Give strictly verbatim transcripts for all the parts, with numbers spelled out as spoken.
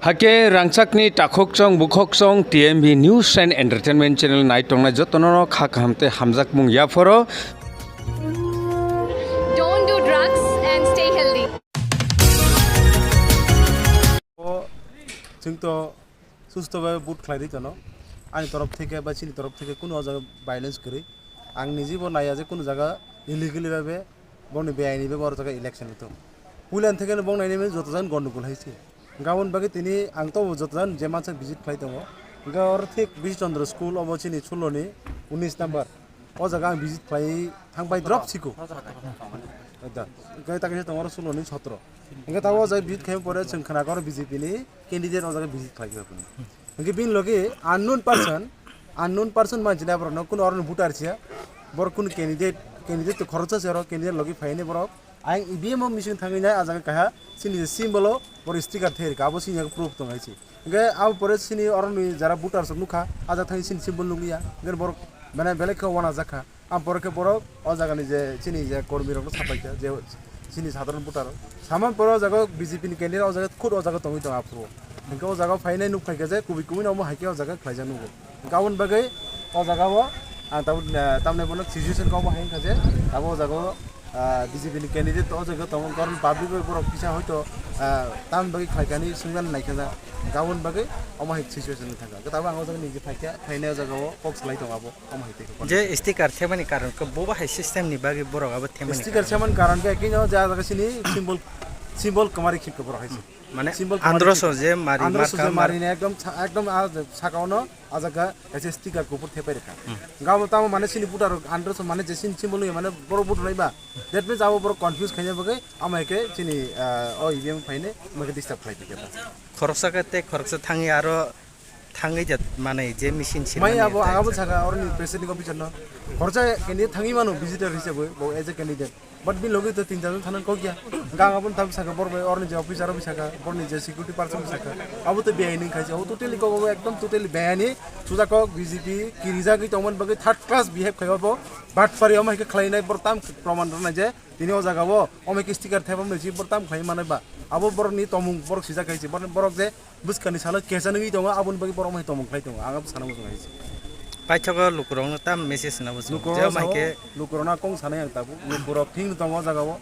Hake rangchakni takhokchong bukhokchong T M B News and Entertainment Channel nai tongnai jotono kha kaham tei hamjakmung yaphoro. Don't do drugs and stay healthy. O, chwng to susto bhabe vote khlai ri tono. Ani torof theke ba chini torof theke kuno o jaga violence kwrwi. Ang niji bo naiya je kuno jaga illegally bhabe boni beaini bhabe oro jaga election wngthok. Puila theke no bong naini joto jan gondogol hai se. Gabon bagwi tini ang to joto jan je mansa visit khlai tongo. Hwnkhe oro thik Bish Chandra school obo chini suloni unis number. O jaga ang visit khlai thang bai drop siko. Da. Hwnkhe ta kaisa tongo oro suloni sotro. Hwnkhe ta o jaga visit khlai pore chwng khna kor B J P ni candidate o jaga visit khlai khe. Hwnkhe bini logi unknown person, unknown person manchina borok no kuno oro ni voter siya. Borok kuno candidate, candidate to khoroksa se oro candidate logi phaini borok. Ang E V M o machine thangwi nai, ah jaga kaha chini je symbol o borok sticker thai rikha, abo chini jaga proof tong hai se. Hwnkhe abo pore chini oro ni jara voter sok nukha, ah jaga thangwi chini symbol nukliya. Hwnkhe borok mane belai khe uanajak kha. Ang pore khe borok o jaga ni je chini je kormi rok no sapai kha, je chini sadharon voter rok. Saman pore o jaga B J P ni candidate o jaga khud o jaga tongwi tong aphuru. Hwnkhe o jaga phainai nuk phai kha je kubui kubui no omo hai khe o jaga khlaijak nugo. Gabon bagwi o jaga o ang tabuk, ah, tamni bono situation kok bo hai wngkha je abo o jaga o, ah, B J P ni candidate o jaga tongo, karon public bai borok kisa hoito, ah, tamni bagwi khlai kani swngna nai kha ja. Gabon bagwi omo hai situation wngkha ja. Tabuk ang o jaga niji phai kha, phainai o jaga o kok salai tongo abo, omo hai tei khe. Je sticker themani karon khe bo bahai system ni bagwi borok abo themani sticker karon. Themani karon khe kino ja jaga sini symbol, symbol kwmari khip khe borok hai se. Mane symbol androso je mari androso je marka mar- mari ne ekdom sa-, ekdom a saka ono a jaga kaisa sticker kuphur thepai rikha. Hmm. Gabo tamo mane chini voter rok androso mane je chini symbol nui mane borok vote raiba. That means abo borok confuse khaina bagwi ama ke chini, ah, o E V M phaine mage disturb khlai dikha. Khoroksa khe tei khoroksa thangwi aro thangwi jat mane je machine sini. Mai abo ang abo saka oroni presiding officer no. Khoroksa candidate thangwi mano visitor hisabwi bo as a candidate. But bini logi to tin jon thana kok ya. Gang abon tam saka bor bai orni je officer bai saka, borni je security person bai saka. Abo to beaini khai, abo totally kok, abo ekdom totally beaini. Suja kok B J P kirijagwi tongmani bagwi third class behave khai abo. But pari omo hai khe khlainai bor tam proman rwnai je tini o jaga o omo hai khe sticker thepamni si bor tam khlai manai ba. Abo borni tomung borok sijak khai si, borni borok je bwskani salo kesa nungwi tongo, aboni bagwi borok mai tongmung khlai tongo, ang abo sana muchung hai se. Paithago lukurokno tam message na muchung. Lukurokno je sao, mai khe lukurokno kong sanai ang tabuk, lukurok thing tongo o jaga o,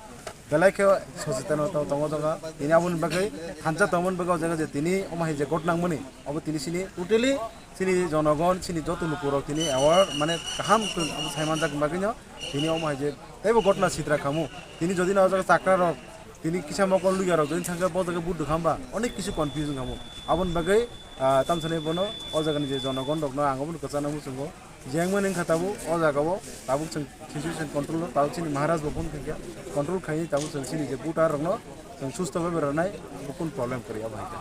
belai khe sosetan tong-, tongo o jaga, tini aboni bagwi thansa tongmani bagwi o jaga je tini omo hai je got nangmani, obo tini sini totally sini jonogon, sini joto lukurok tini aware, mane kaham khe abo sai manjak bagwino tini omo hai je teibo gotna sitra khamu, tini jodi na o jaga chakra rok, tini kisa mokol luya rok jodi thangkhe bo jaga vote rwkha hwnba onek kisu confusion khamu. Aboni bagwi, ah, tamsani bono o jagani je jonogon rokno ang obono kwchana muchungo. Jengmani wngkha tabuk o jaga o tabuk chwng situation control o, tabuk chini Maharaj bo phone khaikha, control khaini tabuk chwng chini je voter rokno chwng susto bhabe rwnai, bo kun problem kwrwi abo hai khe.